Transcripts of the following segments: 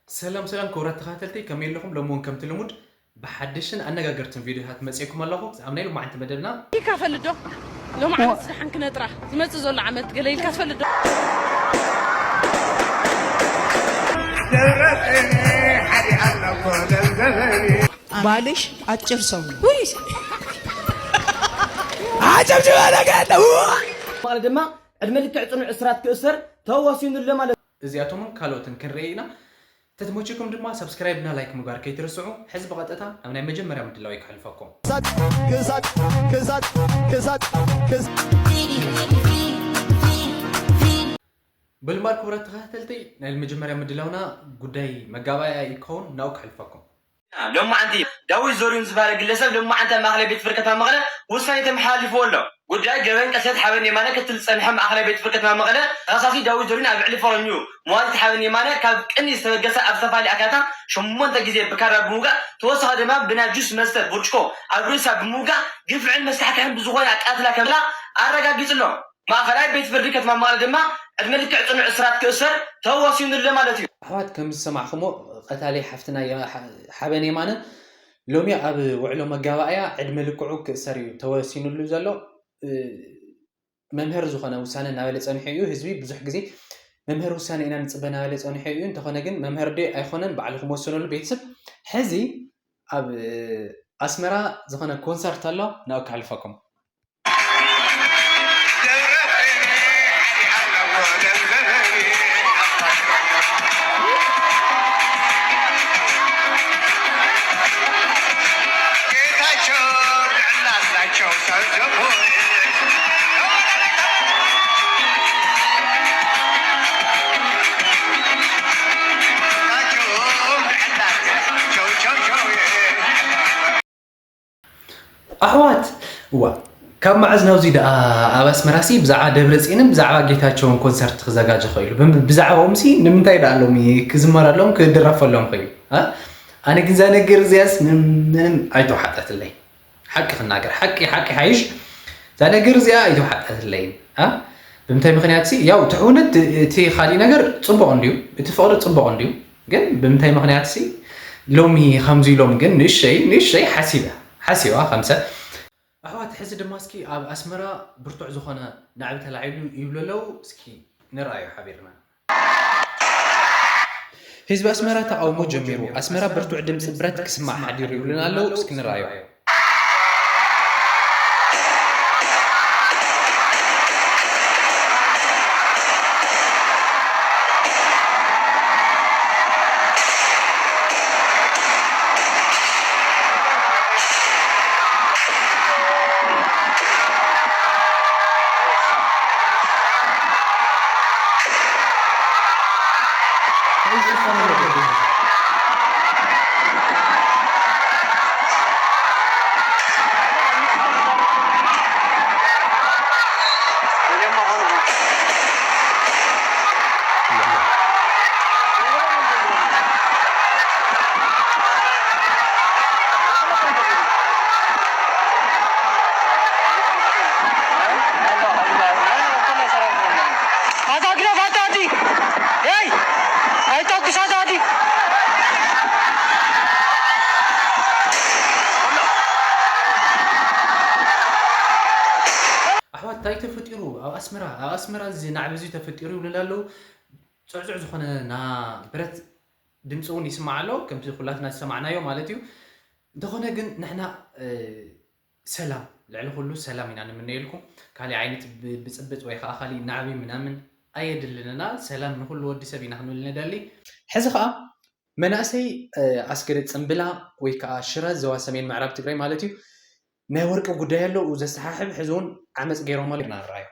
ሰላም ሰላም ክቡራት ተኸታተልቲ፣ ከመይ ኣለኹም? ሎሚ እውን ከምቲ ልሙድ ብሓድሽን ኣነጋገርትን ቪድዮታት መፂእኩም ኣለኹ። ኣብ ናይ ሎማዓንቲ መደብና ኢልካ ፈልጥ ዶ? ሎማዓንቲ ደሓን ክነጥራ ዝመፅእ ዘሎ ዓመት ገለ ኢልካ ትፈልጥ ዶ? ባልሽ አጭር ሰው ነው። ማለት ድማ ዕድመ ልክዕ ፅኑዕ እስራት ክእሰር ተወሲኑሉ ማለት። እዚኣቶምን ካልኦትን ክንርኢ ኢና። ተተመችኩም ድማ ሳብስክራይብ እና ላይክ ምግባር ከይትርስዑ። ሕዚ ብቐጥታ ናብ ናይ መጀመርያ ምድላው ይክሕልፈኩም። ብልማድ ክቡራት ተኸታተልቲ ናይ መጀመርያ ምድላውና ጉዳይ መጋባእያ ይከውን ናው ክሕልፈኩም። ሎማዓንቲ ዳዊት ዘሪሁን ዝበሃለ ግለሰብ ሎማዓንቲ ኣብ ማእኸላይ ቤት ፍርዲ ከተማ መቐለ ውሳኔ ተመሓላሊፍዎ ኣሎ። ጉዳይ ገበን ቅትለት ሓበን የማነ ክትል ዝጸንሐ ማእኸላይ ቤት ፍርዲ ከተማ መቐለ ተኸሳሲ ዳዊት ዘሪሁን ኣብ ልዕሊ ፈረንዩ መዋቲ ሓበን የማነ ካብ ቅኒ ዝተበገሰ ኣብ ዝተፈላለዩ ኣካላታ ሸሞንተ ግዜ ብካራ ብምውጋእ ተወሳኺ ድማ ብናይ ጁስ መስተ ብርጭቆ ኣብ ርእሳ ብምውጋእ ግፍዕን መስካሕክሕን ብዝኾነ ኣቃትላ ከምላ ኣረጋጊጹ ኣሎ። ማእኸላይ ቤት ፍርዲ ከተማ መቐለ ድማ ዕድመ ልክዕ ፅኑዕ እስራት ክእሰር ተወሲኑሉ ማለት እዩ። ኣሕዋት ከም ዝሰማዕኹሞ ቀታሊ ሓፍትና ሓበን የማነ ሎሚ ኣብ ውዕሎ መጋባእያ ዕድመ ልክዑ ክእሰር እዩ ተወሲኑሉ ዘሎ። መምህር ዝኾነ ውሳነ እናበለ ፀኒሑ እዩ። ህዝቢ ብዙሕ ግዜ መምህር ውሳነ ኢና ንፅበ እናበለ ፀኒሑ እዩ። እንተኾነ ግን መምህር ዶ ኣይኮነን ባዕሉ ክመሰለሉ ቤተሰብ ሕዚ ኣብ ኣስመራ ዝኾነ ኮንሰርት ኣሎ ናብኡ ከሕልፈኩም። ኣሕዋት እዋ ካብ መዓዝ ናብዚ ደኣ ኣብ ኣስመራሲ ብዛዕባ ደብረፅንን ብዛዕባ ጌታቸውን ኮንሰርት ክዘጋጀ ኸኢሉ? ብም- ብዛዕባኦምሲ ንምንታይ ደኣ ሎሚ ክዝመረሎም ክድረፈሎም ኸኢሉ? እ? ኣነ ግን እዛ ነገር እዚኣስ ምንም ምንም ኣይተዋሓጠትለይ። ሓቂ ክናገር ሓቂ ሓቂ ሓይሽ እዛ ነገር እዚኣ ኣይተዋሓጠትለይን። እ? ብምንታይ ምኽንያትሲ ያው እቲ ሕውነት እቲ ካሊእ ነገር ፅቡቕ እንድዩ፣ እቲ ፍቕሪ ፅቡቕ እንድዩ። ግን ብምንታይ ምኽንያትሲ ሎሚ ከምዚ ኢሎም ግን ንእሸይ ንእሸይ ሓሲበ ሓሲባ ከም ሰብ ኣሕዋት ሕዚ ድማ እስኪ ኣብ ኣስመራ ብርቱዕ ዝኾነ ናዕቢ ተላዒሉ ይብሉ ኣለዉ። እስኪ ንርኣዮ ሓቢርና። ህዝቢ ኣስመራ ተቓውሞ ጀሚሩ። ኣስመራ ብርቱዕ ድምፂ ብረት ክስማዕ ሓዲሩ ይብሉና ኣለዉ። እስኪ ንርኣዮ። ኣሕዋት እንታይ ተፈጢሩ ኣብ ኣስመራ ኣብ ኣስመራ እዚ ናዕቢ እዚ ተፈጢሩ ይብሉና ኣለዉ። ፅዕፁዕ ዝኾነ ና ብረት ድምፂ እውን ይስማዕ ኣሎ ከምቲ ኩላትና ዝሰማዕናዮ ማለት እዩ። እንተኾነ ግን ንሕና ሰላም ልዕሊ ኩሉ ሰላም ኢና ንምነየልኩም። ካሊእ ዓይነት ብፅብፅ ወይ ከዓ ካሊእ ናዕቢ ምናምን ኣየድልንና። ሰላም ንኩሉ ወዲ ሰብ ኢና ክንብል ንደሊ። ሕዚ ከዓ መናእሰይ ኣስገደ ፅምብላ ወይ ከዓ ሽረ ዘዋ ሰሜን ምዕራብ ትግራይ ማለት እዩ ናይ ወርቂ ጉዳይ ኣሎ ዘሰሓሕብ ሕዚ እውን ዓመፅ ገይሮም ኣሎ ኢና ንረኣዩ።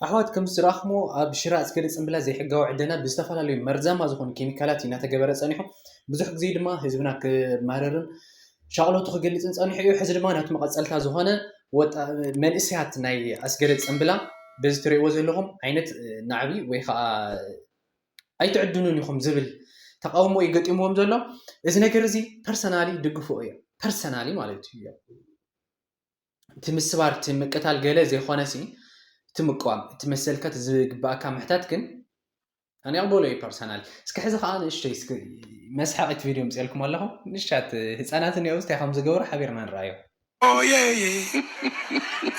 ኣሕዋት፣ ከም ዝረኣኹሞ ኣብ ሽረ ኣስገደ ጽምብላ ዘይሕጋዊ ዕደና ብዝተፈላለዩ መርዛማ ዝኾኑ ኬሚካላት እዩ እናተገበረ ጸኒሑ። ብዙሕ ግዜ ድማ ህዝብና ክማረርን ሻቕሎቱ ክገልጽን ጸኒሑ እዩ። ሕዚ ድማ ናቱ መቐጸልታ ዝኾነ ወጣ-፣ መንእሰያት ናይ ኣስገደ ጽምብላ በዚ ትርእይዎ ዘለኹም ዓይነት ናዕቢ ወይ ከዓ ኣይትዕድኑን ኢኹም ዝብል ተቃውሞ እዩ ገጢምዎም ዘሎ። እዚ ነገር እዚ ፐርሰናሊ ድግፎ እዮ፣ ፐርሰናሊ ማለት እዩ። እቲ ምስባር፣ እቲ ምቅታል ገለ ዘይኮነሲ፣ እቲ ምቅዋም፣ እቲ መሰልካ፣ እቲ ዝግባእካ ምሕታት ግን ኣነ ይቕበሎ እዩ ፐርሰናሊ። እስኪ ሕዚ ከዓ ንእሽተይ እስኪ መስሓቂት ቪድዮ ምፅኤልኩም ኣለኹ። ንሻት ህፃናት እኒኦ እንታይ ከም ዝገብሩ ሓቢርና ንረኣዮ። Oh yeah, yeah.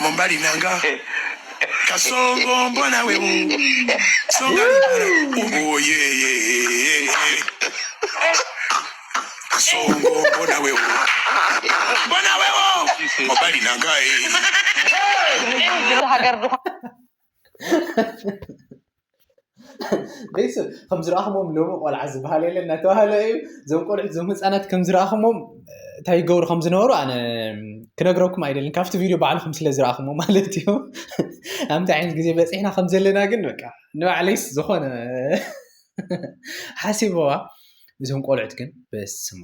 Mombali nanga. Kasongo mbona we mu. Songa libala. Oh yeah, yeah, yeah, yeah. Kasongo mbona we mu. Mbona we mu. Mombali nanga eh. ሃገር ዝኾነ ቤተሰብ ከም ዝረኣኹሞም ሎሚ ቆልዓ ዝበሃል የለ እናተባህለ እዩ። እዞም ቆልዑት እዞም ህፃናት ከም ዝረኣኹሞም እንታይ ይገብሩ ከም ዝነበሩ ኣነ ክነግረኩም ኣይደልን፣ ካብቲ ቪድዮ ባዕልኹም ስለ ዝረኣኹሞ ማለት እዩ። ኣብቲ ዓይነት ግዜ በፂሕና ከም ዘለና ግን በቃ ንባዕለይስ ዝኾነ ሓሲበዋ። እዞም ቆልዑት ግን በስመ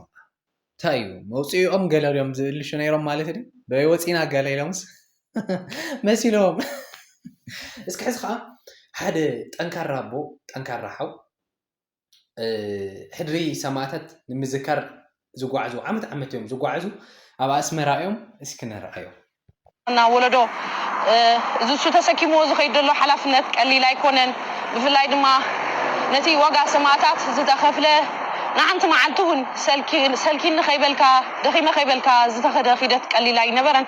እንታይ እዩ መውፅኢኦም? ገለ ድዮም ዝእልሹ ነይሮም ማለት ድዩ? በይ ወፂና ገለ ኢሎምስ መሲሎም። እስኪ ሕዚ ከዓ ሓደ ጠንካራ ኣቦ፣ ጠንካራ ሓው፣ ሕድሪ ሰማእታት ንምዝካር ዝጓዓዙ፣ ዓመት ዓመት እዮም ዝጓዓዙ፣ ኣብ ኣስመራ እዮም። እስኪ ንርኣዮም። እና ወለዶ እዚ እሱ ተሰኪምዎ ዝኸይድ ዘሎ ሓላፍነት ቀሊል ኣይኮነን። ብፍላይ ድማ ነቲ ዋጋ ሰማእታት ዝተኸፍለ ንሓንቲ መዓልቲ እውን ሰልኪኒ ከይበልካ፣ ደኺመ ከይበልካ ዝተኸደ ኺደት ቀሊል ኣይነበረን።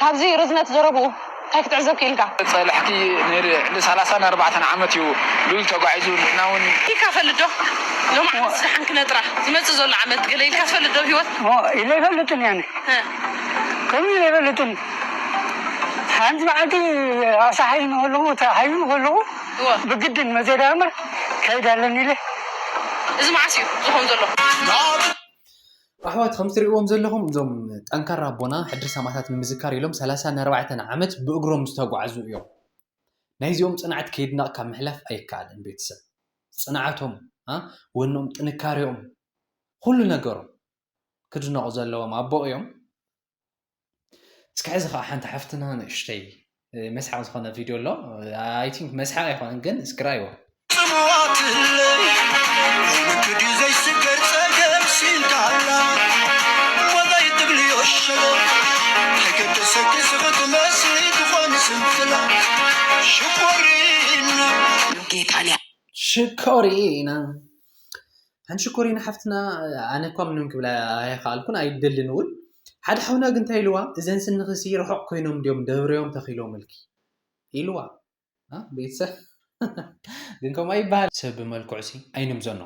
ካብዚ ርዝነት ዘረብኡ እንታይ ክትዕዘብ ክኢልካ? ጸላሕኪ ነይሩ ልዕሊ ሰላሳን ኣርባዕተን ዓመት እዩ ሉል ተጓዒዙ። ንሕና እውን ኢልካ ፈልጥ ዶ? ሎማዓንስ ደሓን ክነጥራ ዝመጽእ ዘሎ ዓመት ገለ ኢልካ ትፈልጥ ዶ ብህይወት? ኢለ ኣይፈልጥን እየ ኣነ። ከምኡ ኢለ ኣይፈልጥን። ሓንቲ መዓልቲ ኣሳሓይኑ ከለኹ ተሓይኑ ከለኹ እወ። ብግድን መዘዳ እምበር ከይድ ኣለኒ ኢለ። እዚ መዓስ እዩ ዝኸውን ዘሎ? ኣሕዋት ከም ትሪእዎም ዘለኹም እዞም ጠንካራ ኣቦና ሕድሪ ሰማእታት ንምዝካር ኢሎም ሰላሳን ኣርባዕተን ዓመት ብእግሮም ዝተጓዕዙ እዮም። ናይዚኦም ፅንዓት ከይድነቕካ ምሕላፍ ኣይከኣልን ቤተሰብ። ፅንዓቶም፣ ወኖም፣ ጥንካሬኦም፣ ኩሉ ነገሮም ክድነቑ ዘለዎም ኣቦ እዮም። እስኪ ሕዚ ከዓ ሓንቲ ሓፍትና ንእሽተይ መስሓቕ ዝኾነ ቪድዮ ኣሎ። I think መስሓቕ ኣይኮነን ግን እስኪ ራእይዎ። ጽምዋትለይ ምክድ ዘይስገር ጸገም ሲንካላ ወላይ ትብልዮ ሸሎ ኣይገደሰኪ ስኽትመስሊ ትኾኒ ስንፍላ ሽኮሪና ጌታንያ ሽኮሪና ሓንቲ ሽኮሪና ሓፍትና ኣነ እኳ ምንም ክብላ ኣይኸኣልኩን ኣይደልን እውን። ሓደ ሓውና ግን እንታይ ኢልዋ? እዘን ስንኽሲ ርሑቕ ኮይኖም ድዮም ደብረዮም ተኺሎምልኪ ኢልዋ። ቤተሰብ ግን ከምኡ ኣይበሃል። ሰብ ብመልክዑ ሲ ኣይንምዘኖ።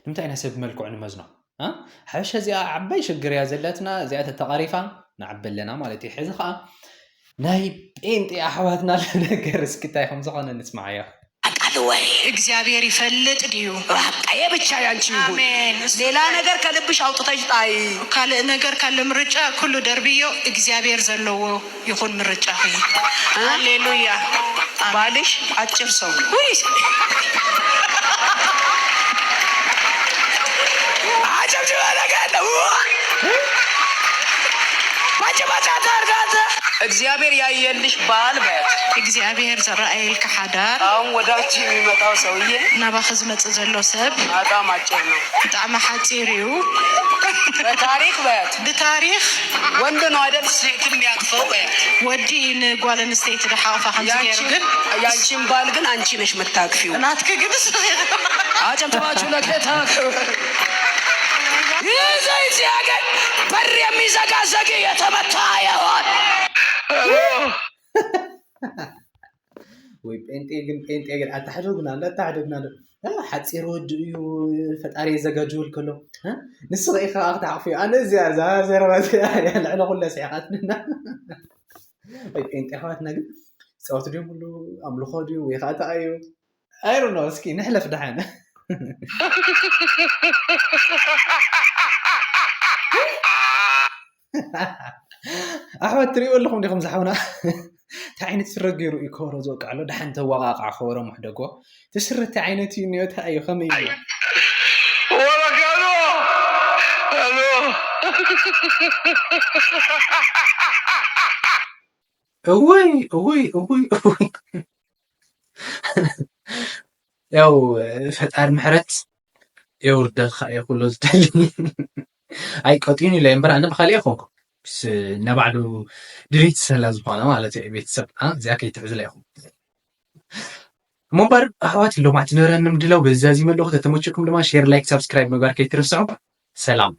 ንምንታይ ኢና ሰብ ብመልክዑ ንመዝኖ? ሓበሻ እዚኣ ዓባይ ሽግር እያ ዘለትና። እዚኣ ተተቐሪፋ ንዓቢ ኣለና ማለት እዩ። ሕዚ ከዓ ናይ ጴንጤ ኣሕዋትና ነገር እስኪ እንታይ ከም ዝኾነ ንስማዓዮ። አቃልወይ እግዚአብሔር ይፈልጥ ድዩ? ራቃዬ ብቻ ያንቺ ይሁን። አሜን። ሌላ ነገር ከልብሽ አውጥተሽ ጣይ። ካልእ ነገር ካለ ምርጫ ኩሉ ደርብዮ፣ እግዚኣብሔር ዘለዎ ይኹን ምርጫኺ። ሃሌሉያ። ባልሽ አጭር ሰው ነው። አጨብጭባ ነገር ነው። ባጭባጫ ታርጋት እግዚአብሔር ያየልሽ ባል በያት። እግዚአብሔር ዘረኣየልካ ሓዳር። አሁን ወደ አንቺ የሚመጣው ሰውዬ ናባኺ ዝመጽእ ዘሎ ሰብ በጣም አጭር ነው። ብጣዕሚ ሓጺር እዩ። በታሪክ በያት። ብታሪክ ወንድ ነው አይደል ሴት የሚያቅፈው በያት። ወዲ ንጓል ኣንስተይቲ ድሓቕፋ ከምዚ ገይሩ ግን ያንቺን ባል ግን አንቺ ነሽ የምታቅፊው። ናትኪ ግን ኣጨብጭባችሁ ለጌታ ክብር። ይህ ዘይት ሲያገኝ በር የሚዘጋ ዘግ የተመታ ይሆን። ወይ ጴንጤ ግን ጴንጤ ግን ኣታሕደጉና ኣሎ ኣታሕደጉና ኣሎ። ሓፂር ወዲ እዩ ፈጣሪ የዘጋጅወል ከሎ ንስኸ ኢኻ ክትሓቕፍዮ ኣነ እዚኣ እዛ ዘረባ እዚኣ ልዕሊ ኩላ ስሒቓትንና። ጴንጤ ኣሕዋትና ግን ዝፃወቱ ድዮም ኩሉ ኣምልኾ ድዩ ወይ ከዓ ተኣዩ? I don't know። እስኪ ንሕለፍ ደሓን። ኣሕዋት ትሪእዎ ኣለኹም ዲኹም ዝሓውና? እንታይ ዓይነት ስረ ገይሩ እዩ ከበሮ ዝወቅዕ ኣሎ? ደሓን ተወቃቃዕ ከበሮ ምሕደጎ። እቲ ስረ እንታይ ዓይነት እዩ? እንታይ እዩ? ከመይ እዩ? ወረጋሎ ኣሎ። እውይ እውይ እውይ እውይ። ያው ፈጣሪ ምሕረት የውርደልካ እየ ኩሎ ዝደሊ። ኣይ ቀጢኑ ኢለ እምበር ኣነ ብካሊእ ኣይኮንኩ። ነባዕሉ ድሌት ስለ ዝኾነ ማለት እዩ። ቤተሰብ እዚኣ ከይትሕዝላ ኢኹም። እሞ እምበር ኣሕዋት ሎማዕቲ ነበረኒ ምድላው በዚ ዛዚመ ኣለኹ። ተተመቸኩም ድማ ሼር፣ ላይክ፣ ሳብስክራይብ ምግባር ከይትርስዑ። ሰላም።